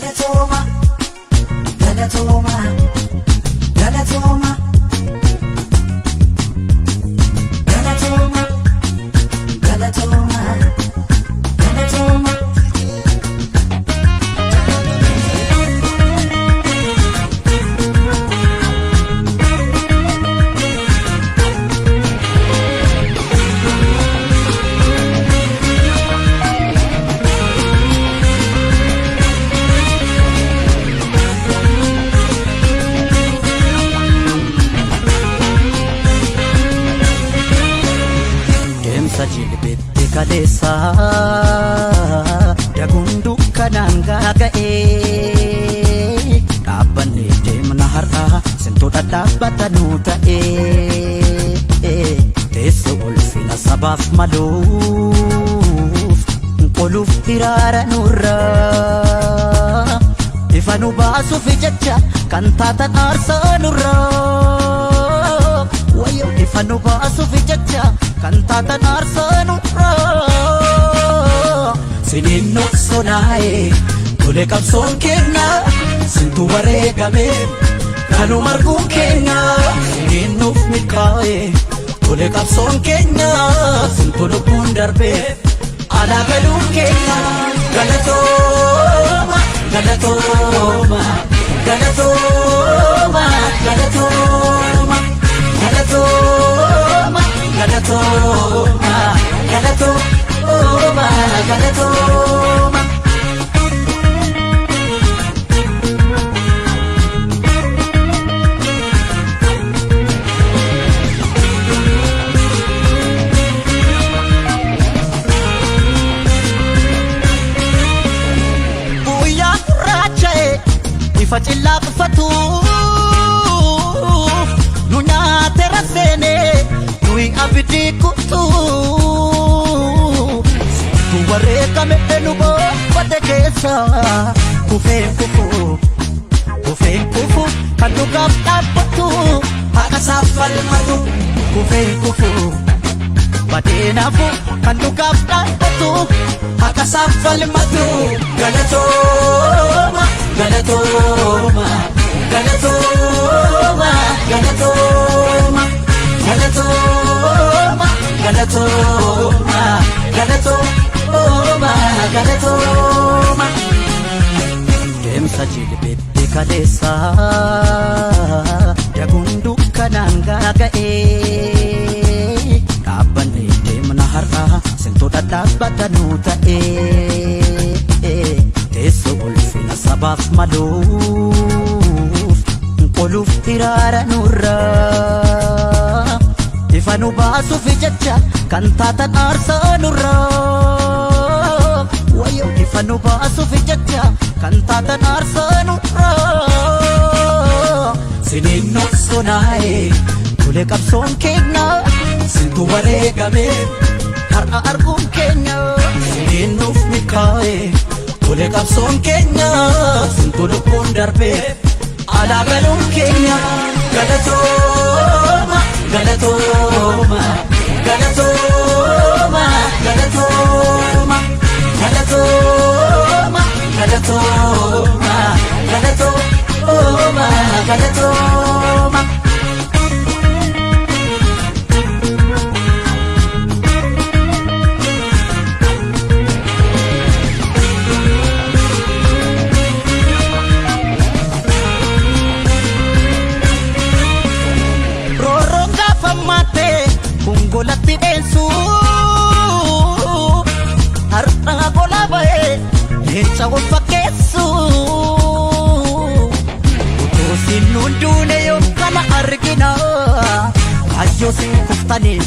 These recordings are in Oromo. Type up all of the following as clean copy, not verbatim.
Galatooma, galatooma, galatooma. Galatooma, galatooma, galatooma. Deemsa jilbeetti kaleessa daguun dukkanaan gaaga'ee dhaabbannee deemna har'a sintoota dhaabbata nuu ta'ee teessoo ulfina sabaaf maluuf qoluuf hiraara nurraa ifa nu baasuuf jecha kan taatan aarsaa nurraa wayyo ifa nu baasuuf jecha kan taatan aarsaa nurraa siniin nu sonaa'e tole qabsoon keenya sintu wareegame kanuma arguun keenya siniin nuuf milkaa'e tole qabsoon keenya sintu lubbuun darbe alaa galuun keenya. Galatooma, galatooma, galatooma, galatooma, galatooma, galatooma, galatooma, galatooma. Guyyaa gurraacha'e ifa cillaafatu nu nyaate raseene nuyi abidii kutu tu wareegame nu boobate keessa kufeen kufu kufeen kufu kan dhugaaf dhaabbatu haqa isaaf falmatu kufeen kufu badeenaafu kan dhugaaf dhaabbatu haqa isaaf falmatu. Galatooma, galatooma, galatooma, galatooma, galatooma, galatooma, galatooma, galatooma. Deemsa jilbeetti kaleessa daguun dukkanaan gaaga'ee dhaabbannee deemna har'a sintoota dhaabbata nuu ta'ee teessoo ulfina sabaaf maluuf qoluuf hiraara nurraa ifa nu baasuuf jecha kan taatan aarsaa nurraa wayyo ifa nu baasuuf jecha kan taatan aarsaa nurraa siniin nu sonaa'e tole qabsoon keenya sintu wareegame har'a arguun keenya siniin nuuf milkaa'e tole qabsoon keenya sintu lubbuun darbe alaa galuun keenya. Galatooma, galatooma, galatooma, galatooma, galatooma, galatooma, galatooma, galatooma. Roorroon gaafa maattee kun golatti dheessu har'a gola ba'ee leenca wal fakkeessu utuu siin nuun duune yoo kana argina kaayyoo siin kuftaniif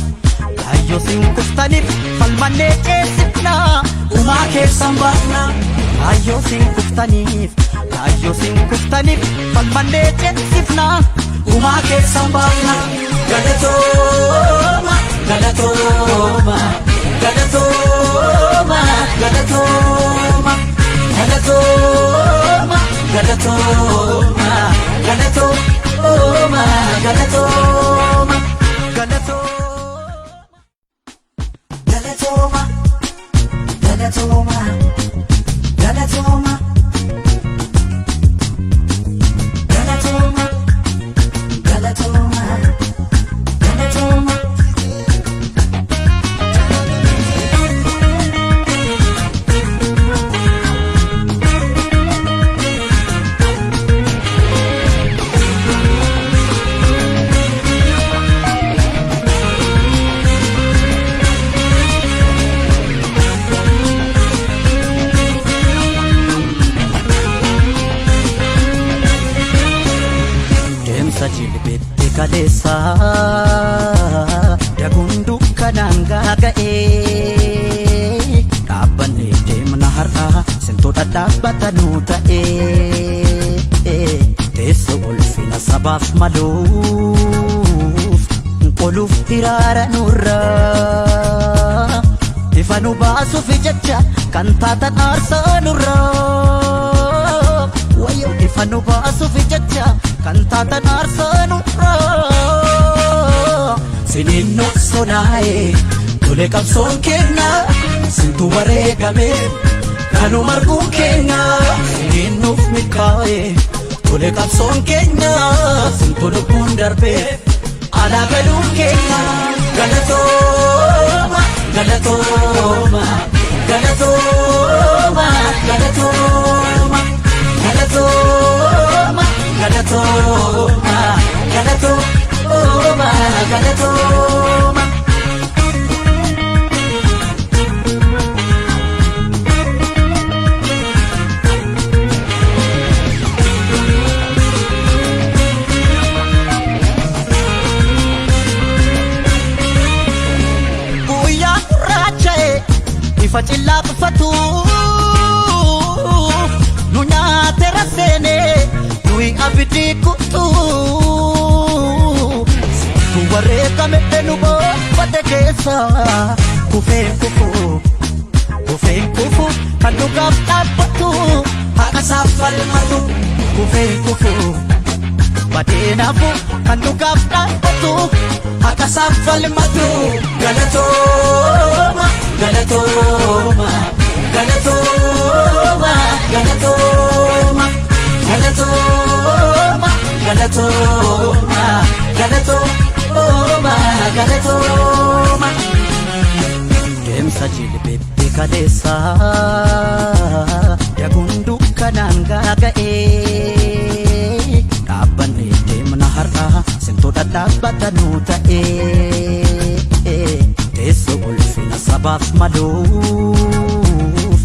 kaayyoo siin kuftaniif falmannee ceesifna umaa keessan baafna kaayyoo siin kuftaniif kaayyoo siin kuftaniif falmannee ceesifna umaa keessan baafna. Galatooma, galatooma, galatooma, galatooma, galatooma, galatooma, galatooma, galatooma, galatooma. Galatooma, galatooma, galatooma. kaleessa daguun dukkanaan gaaga'ee dhaabbannee deemna har'a sintoota dhaabbata nuu ta'ee teessoo ulfina sabaaf maluuf qoluuf hiraara nurraa ifa nu baasuuf jecha kan taatan aarsaa nurraa wayyoo ifa nu baasuuf jecha kan taatan aarsaa nurraa siniin nu sonaa'e tole qabsoon keenya sintu wareegame kanuma arguun keenya siniin nuuf milkaa'e tole qabsoon keenya sintu lubbuun darbe alaa galuun keenya galatooma galatooma galatooma galatooma galatooma galatooma galatooma galatooma. Guyyaa gurraacha'e ifa cillaa qufatu nu nyaate raseene nuyi abidii kutu tu wareegame nu boonfate keessa kufeen kufu kufeen kufu kan dhugaaf dhaabbatu haqa isaaf falmatu kufeen kufu badeenaafu kan dhugaaf dhaabbatu haqa isaaf falmatu galatooma galatooma galatooma galatooma galatooma galatooma galatooma galatooma. Deemsa jilbeetti kaleessa daguun dukkanaan gaaga'ee dhaabbannee deemna har'a sintoota dhaabbata nuu ta'ee teessoo ulfina sabaaf maluuf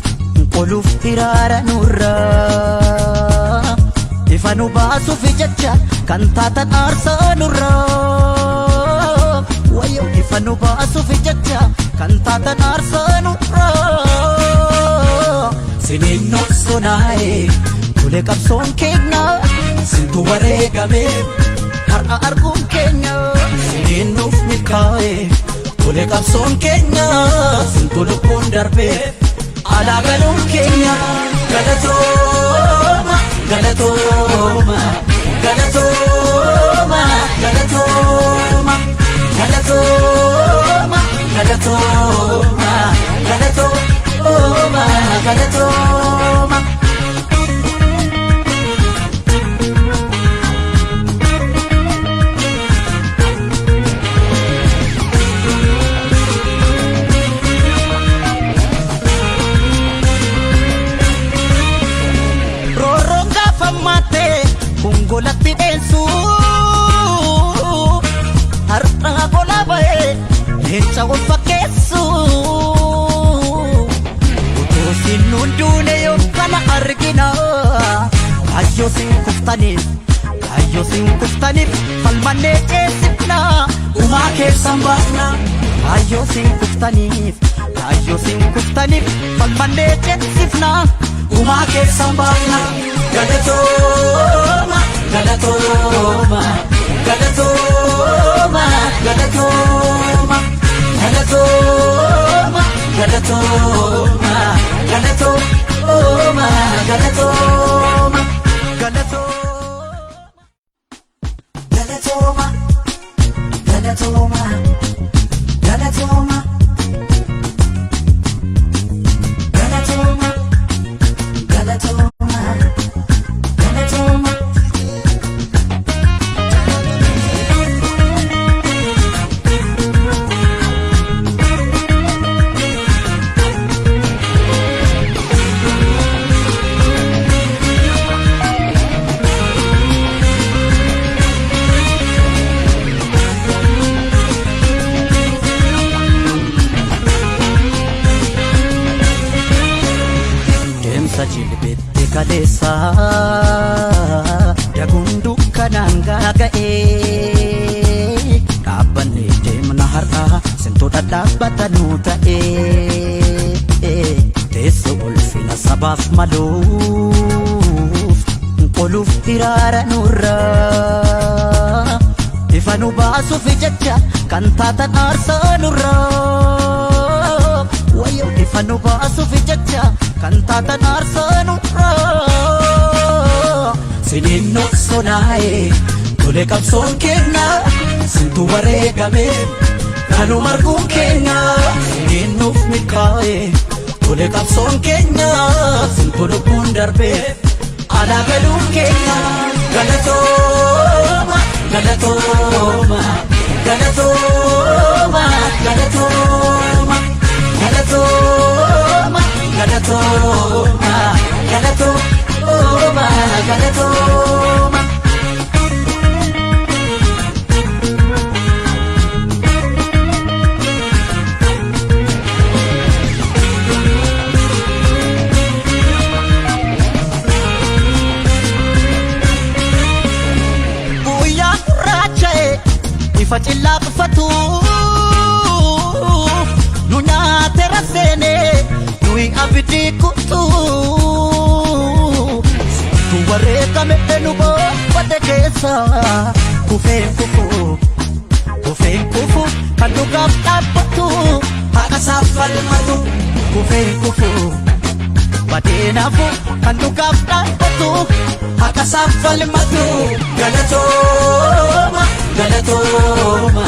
qoluuf hiraara nurraa ifa nu baasuuf jecha kan taatan aarsaa nurraa wayyoo ifa nu baasuuf jecha kan taatan aarsaa nurraa siniin nu sonaa'e tole qabsoon keenya sintu wareegame har'a arguun keenya siniin nuuf milkaa'e tole qabsoon keenya sintu lubbuun darbe alaa galuun keenya galatooma galatooma galatooma galatooma galatooma galatooma galatooma galatooma. Roorroon gaafa maattee gongolatti dheessu har'a gola ba'ee leenca ol fakkeessu utuu sinnuun duune yoo kana argina kaayyoo sin kuftaniif kaayyoo sin kuftaniif falmannee ceesifna umaa keessan baafna kaayyoo sin kuftaniif kaayyoo sin kuftaniif falmannee ceesifna umaa keessan baafna galatooma galatooma galatooma galatooma galatooma galatooma galatooma galatooma galatooma. Galatooma, galatooma, galatooma. Galatooma, galatooma, galatooma. Deemsa jilbeetti kaleessa daguun dukkanaan gaaga'ee. Dhaabbannee deemna har'a sintuu dhadhaabbata nuu ta'e. Teessoo ulfina sabaaf maluuf qoluuf hiraara nurraa. Ifa nu baasuuf jecha kan taatan aarsaa nurraa. Wayyoo ifa nu baasuuf jecha kan taatan aarsaa nurraa. Siniin nu sonaa'e tole qabsoon keenya sintu wareegame kanuma arguun keenya. Siniin nuuf milkaa'e tole qabsoon keenya sintu lubbuun darbe alaa galuun keenya. Galatooma, galatooma, galatooma, galatooma, galatooma, galatooma, galatooma, galatooma. Guyyaa gurraacha'e ifa cillaafatu nu nyaate raseene nuyi abidii kutu. Tu wareegame nu boobade keessa kufeen kufu, kufeen kufu, kan dhugaaf dhaabbatu haqa isaaf falmatu. Kufeen kufu, badeenaafu, kan dhugaaf dhaabbatu haqa isaaf falmatu. Galatooma, galatooma,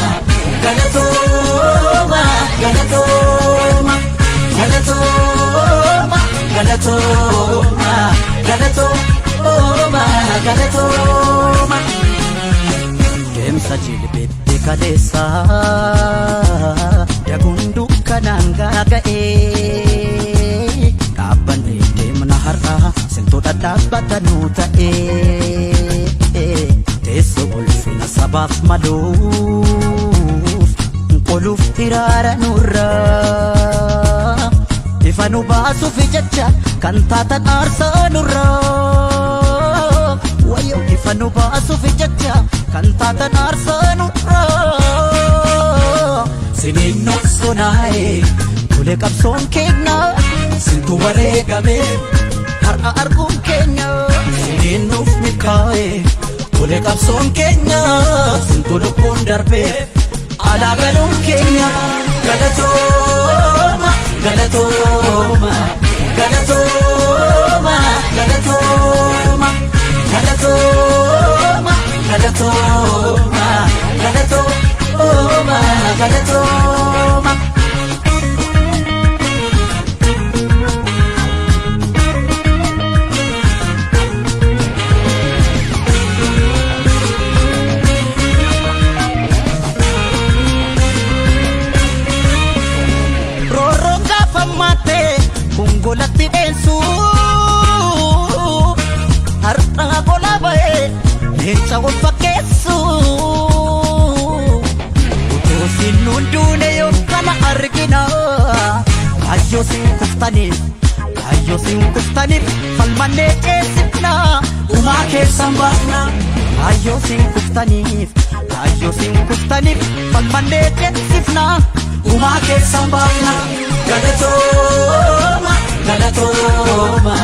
galatooma, galatooma, galatooma, galatooma, galatooma, galatooma. Deemsa jilbeetti kaleessa daguun dukkanaan gaaga'ee. Dhaabbannee deemna har'a sintuu dhadhaabbata nuu ta'e. Teessoo ulfina sabaaf maluuf qoluuf hiraara nurraa. Ifa nu baasuuf jecha kan taatan aarsaa nurraa. Wayyoo ifa nu baasuuf jecha kan taatan aarsaa nurraa. Siniin nu sonaa'e tole qabsoon keenya sintu wareegame har'a arguun keenya. Siniin nuuf milkaa'e tole qabsoon keenya sintu lubbuun darbe alaa galuun keenya. Galatooma, galatooma, galatooma, galatooma, galatooma, galatooma, galatooma, galatooma. Roorroon gaafa maattee kun golatti dheensu har'a gola ba'ee leenca ol fakkeessu. Utuu sinnuun duune yoo kana argina kaayyoo sin kuftaniif, kaayyoo sin kuftaniif falmannee ceesifna umaa keessan baafna. Kaayyoo sin kuftaniif, kaayyoo sin kuftaniif falmannee ceesifna umaa keessan baafna. Galatooma, galatooma,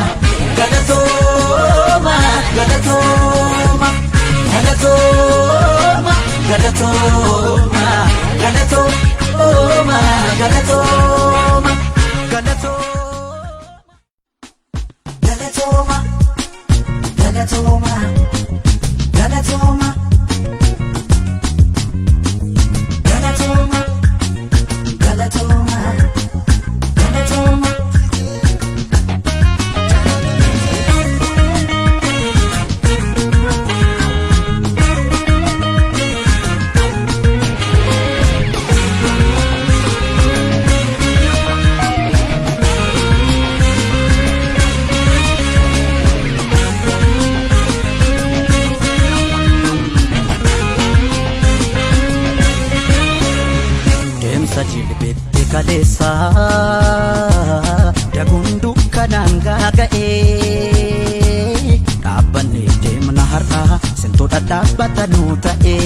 galatooma, galatooma, galatooma, galatooma, galatooma, galatooma, galatooma. Galatooma, galatooma, galatooma, galatooma, galatooma, galatooma. Deemsa jilbeetti kaleessa daguun dukkanaan gaaga'ee. Dhaabbannee deemna har'a sintuu dhadhaabbata nuu ta'e.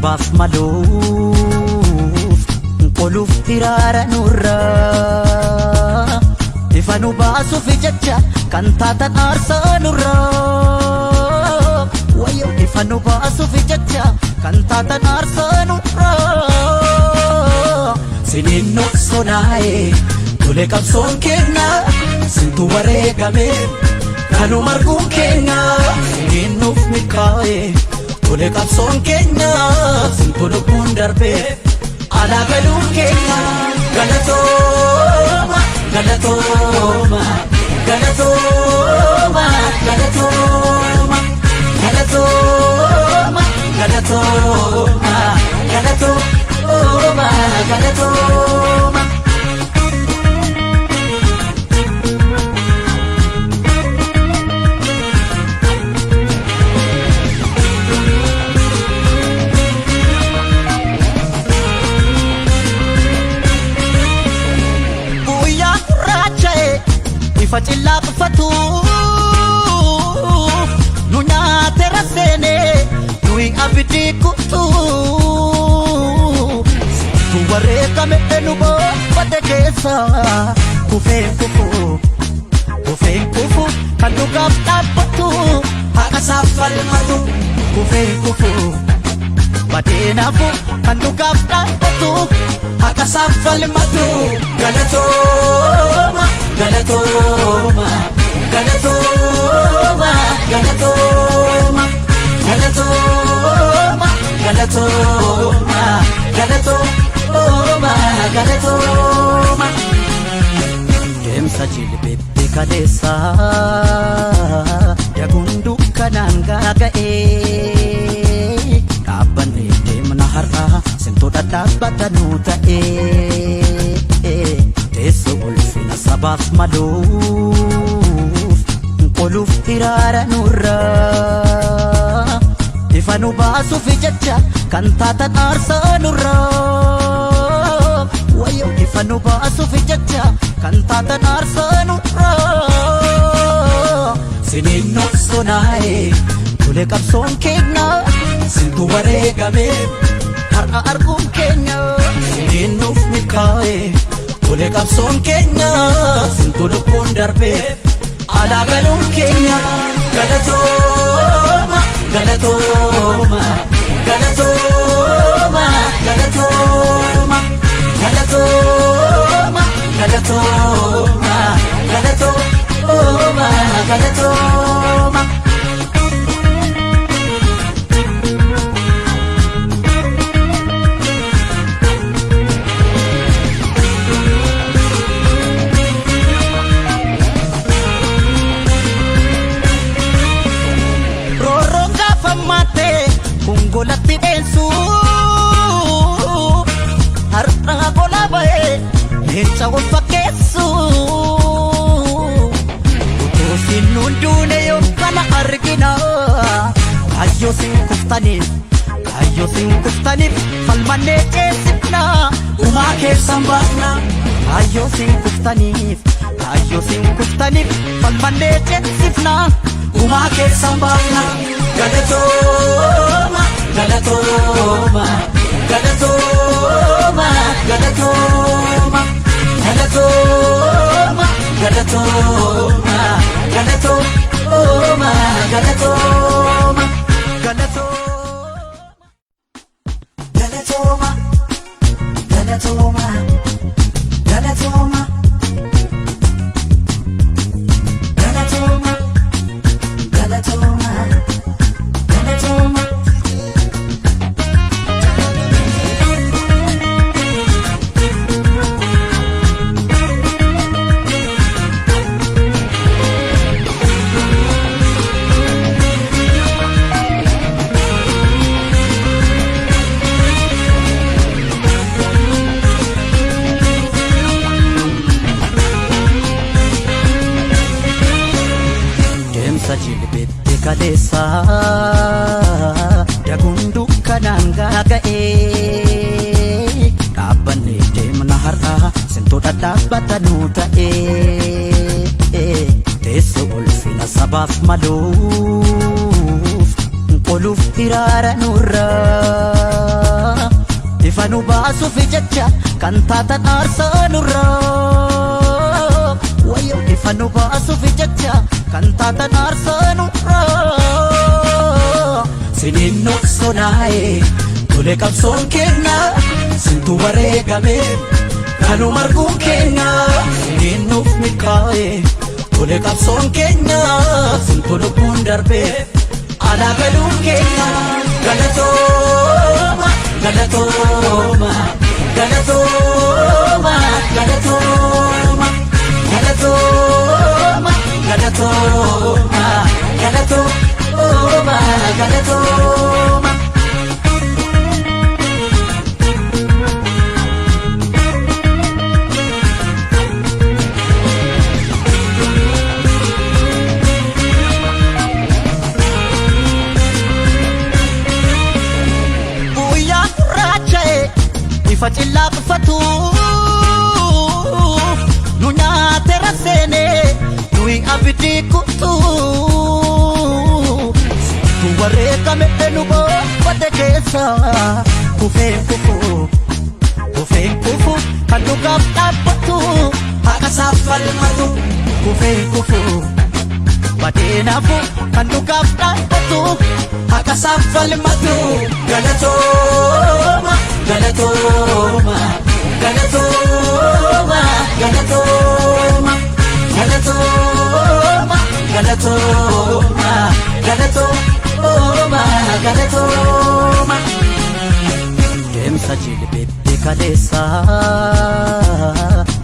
sabaaf maluuf qoluuf hiraara nurraa ifa nu baasuuf jecha kan taatan aarsaa nurraa wayyo ifa nu baasuuf jecha kan taatan aarsaa nurraa siniin nu sonaa'e tole qabsoon keenya sintu wareegame kanuma arguun keenya siniin nuuf milkaa'e tole qabsoon keenya sintu lubbuun darbe alaa galuun keenya galatooma galatooma galatooma galatooma galatooma galatooma galatooma galatooma. Guyyaa gurraacha'e ifa cillaafatu nu nyaate raseene nuyi abidii kutu tu wareegame nu boobate keessa kufeen kufu kufeen kufu kan dhugaaf dhaabbatu haqa isaaf falmatu kufeen kufu badeenaafu kan dhugaaf dhaabbatu haqa isaaf falmatu galatooma galatooma galatooma galatooma galatooma galatooma galatooma galatooma. Deemsa jilbeetti kaleessa daguun dukkanaan gaaga'ee dhaabbannee deemna har'a sintuu dhadhaabbata nuu ta'ee teessoo ulfina sabaaf maluuf qoluuf hiraara nurraa ifa nu baasuuf jecha kan taatan aarsaa nurraa wayyo ifa nu baasuuf jecha kan taatan aarsaa nurraa siniin nu sonaa'e tole qabsoon keenya sintu wareegame har'a arguun keenya siniin nuuf milkaa'e tole qabsoon keenya sintu lubbuun darbe alaa galuun keenya galatooma galatooma galatooma galatooma galatooma galatooma galatooma galatooma. Roorroon gaafa maattee kun golatti dheessu har'a gola ba'ee leenca ol fakkeessu utuu siin nuun duune yoo kana argina kaayyoo siin kuftaniif kaayyoo siin kuftaniif falmannee ceesifna umaa keessan baafna kaayyoo siin kuftaniif kaayyoo siin kuftaniif falmannee ceesifna umaa keessan baafna galatooma galatooma galatooma galatooma galatooma galatooma galatooma galatooma galatooma. Galatooma, galatooma, galatooma, galatooma, galatooma, galatooma. Deemsa jilbeetti kaleessa daguun dukkanaan gaaga'ee dhaabbannee deemna har'a sintuu dhadhaabbata nuu ta'ee teessoo ulfina sabaaf maluuf qoluuf hiraara nurraa. Ifa nu baasuuf jecha kan taatan aarsaa nurraa. Wayyoo ifa nu baasuuf jecha kan taatan aarsaa nurraa. Siniin noqsonaa'e tole qabsoon kenna sintu wareegame kanuma arguun keenya. Siniin nuuf milkaa'e tole qabsoon keenya sintu lubbuun darbe alaa galuun keenya. Galatooma galatooma galatooma galatooma galatooma galatooma galatooma galatooma. Guyyaa gurraacha'e ifa cillaafatu nu nyaate raseene nuyi abidii kutu. Tu wareegame nu boobate keessa kufeen kufu kufeen kufu kan dhugaaf dhaabbatu haqa isaaf falmatu kufeen kufu. Badeenaafu kan dhugaaf dhaabbatu haqa isaaf falmatu. Galatooma galatooma galatooma galatooma galatooma galatooma galatooma galatooma. Deemsa jilbeetti kaleessa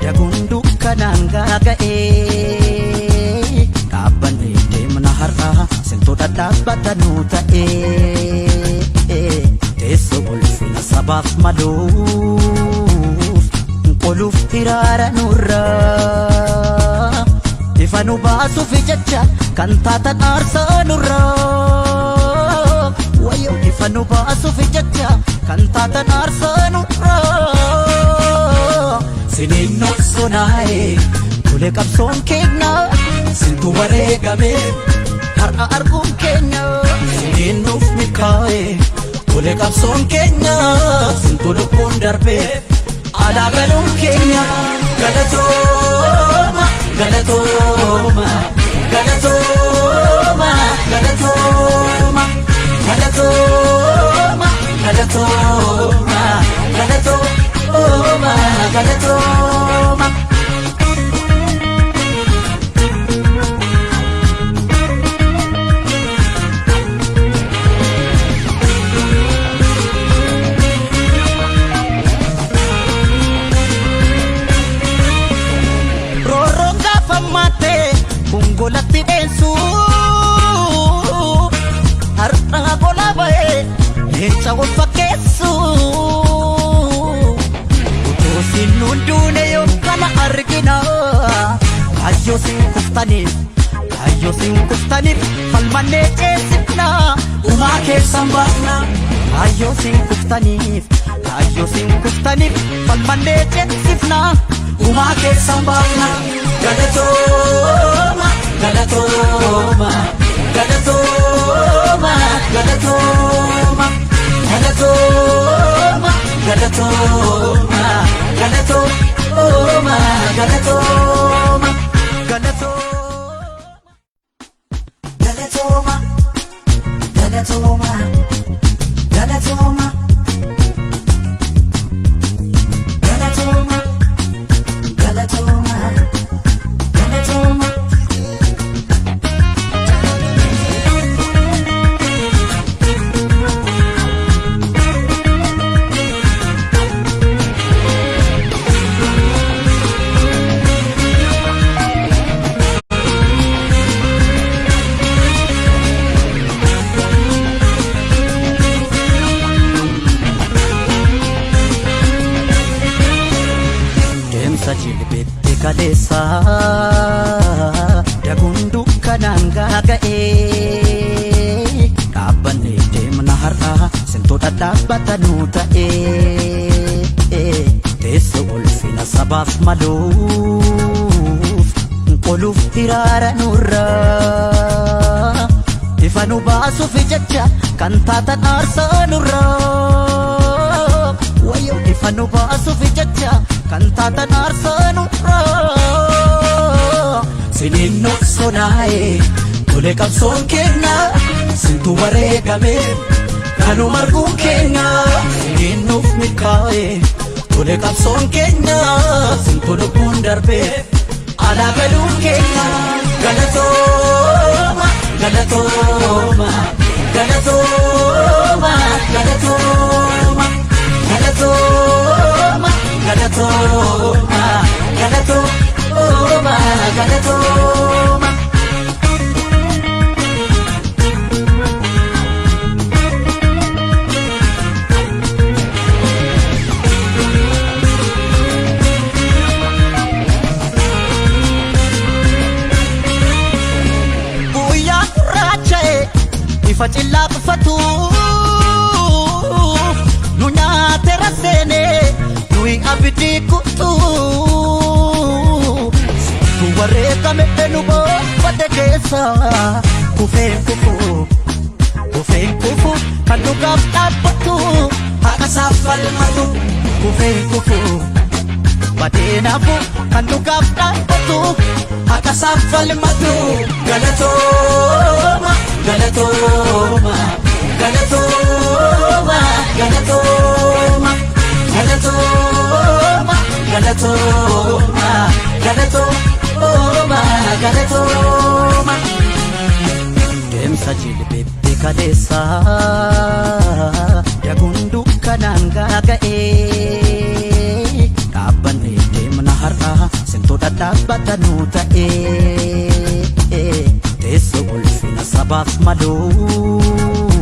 daguun dukkanaan gaaga'ee dhaabbannee deemna har'a sintoota dhaabbatanuu ta'ee teessoo ulfina sabaaf maluuf qoluuf hiraara nurraa ifa nu baasuuf jecha kan taatan aarsaa nurraa. Wayyoo ifa nu baasuuf jecha kan taatan aarsaa nurraa. Siniin noqsonaa'e tole qabsoon keenya sintu wareegame har'a arguun keenya. Siniin nuuf milkaa'e tole qabsoon keenya sintu lubbuun darbe alaa galuun keenya. Galatooma galatooma galatooma galatooma galatooma galatooma galatooma galatooma. Roorroon gaafa maattee kun golatti dheensu har'a gola ba'ee leenca wal fakkeessu. Utuu siin nuun duune yoo kana argina kaayyoo siin kuftaniif kaayyoo siin kuftaniif falmannee ceesifna umaa keessan baafna. Kaayyoo siin kuftaniif kaayyoo siin kuftaniif falmannee ceesifna umaa keessan baafna. Galatooma galatooma galatooma galatooma galatooma galatooma galatooma galatooma galatooma. Galatooma, galatooma, galatooma. Galatooma, galatooma, galatooma. Deemsa jilbeetti kaleessa daguun dukkanaan gaaga'ee dhaabbannee deemna har'a sintoota dhaabbatanuu ta'ee teessoo ulfina sabaaf maluuf qoluuf hiraara nurraa ifa nu baasuuf jecha kan taatan aarsaa nurraa. Wayyoo Ifa nu baasuuf jecha kan taatan aarsaa nurraa. Siniin nuuf sonaa'e tole qabsoon keenya sintu wareegame kanuma arguun keenya. Siniin nuuf milkaa'e tole qabsoon keenya sintu lubbuun darbe alaa galuun keenya. Galatooma, galatooma, galatooma, galatooma, galatooma, galatooma, galatooma, galatooma. Guyyaa gurraacha'e ifa cillaa qufatu nu nyaate raseene nuyi abidii kutu. Sintu wareegame nu boonfate keessa kufeen kufu, kufeen kufu kan dhugaaf dhaabbatu haqa isaaf falmatu. Kufeen kufu badeenaafu kan dhugaaf dhaabbatu haqa isaaf falmatu. Galatooma, galatooma, galatooma, galatooma, galatooma, galatooma, galatooma, galatooma. Deemsa jilbeetti kaleessa daguun dukkanaan gaaga'ee dhaabbannee deemna har'a sintuu dhadhaabbata nuu ta'ee teessoo ulfina sabaaf maluuf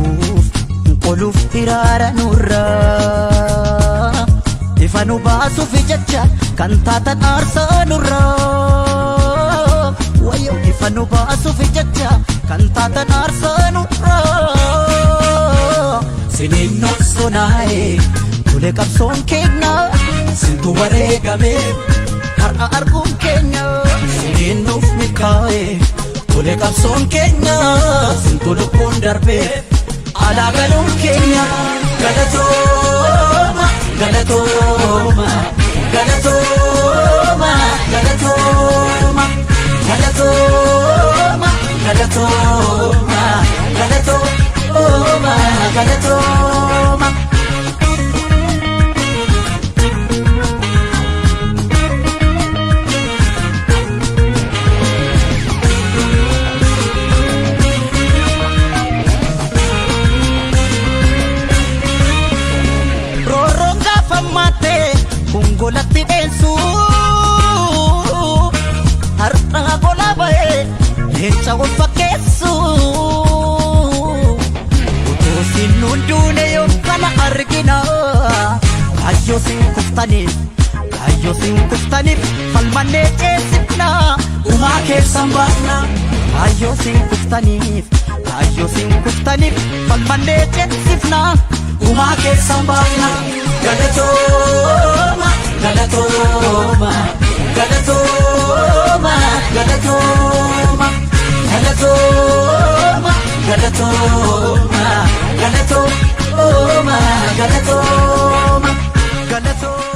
qoluuf hiraara nurraa ifa nu baasuuf jecha kan taatan aarsaa nurraa wayyoo ifa nu baasuuf jecha kan taatan aarsaa nurraa. Siniin nuuf sonaa'e tole qabsoon keenya sintu wareegame har'a arguun keenya. Siniin nuuf milkaa'e tole qabsoon keenya sintu lubbuun darbe alaa galuun keenya. Galatooma, galatooma, galatooma, galatooma, galatooma, galatooma, galatooma, galatooma. Roorroon gaafa maattee gongolatti dheensu har'a gola ba'ee leenca ol fakkeessu. Utuu sinnuun duune yoo kana argina kaayyoo sin kuftaniif, kaayyoo sin kuftaniif falmannee ceesifna gumaa keessan baafna. Kaayyoo sin kuftaniif, kaayyoo sin kuftaniif falmannee ceesifna gumaa keessan baafna. Galatooma, galatooma, galatooma, galatooma, galatooma, galatooma, galatooma, galatooma, galatooma.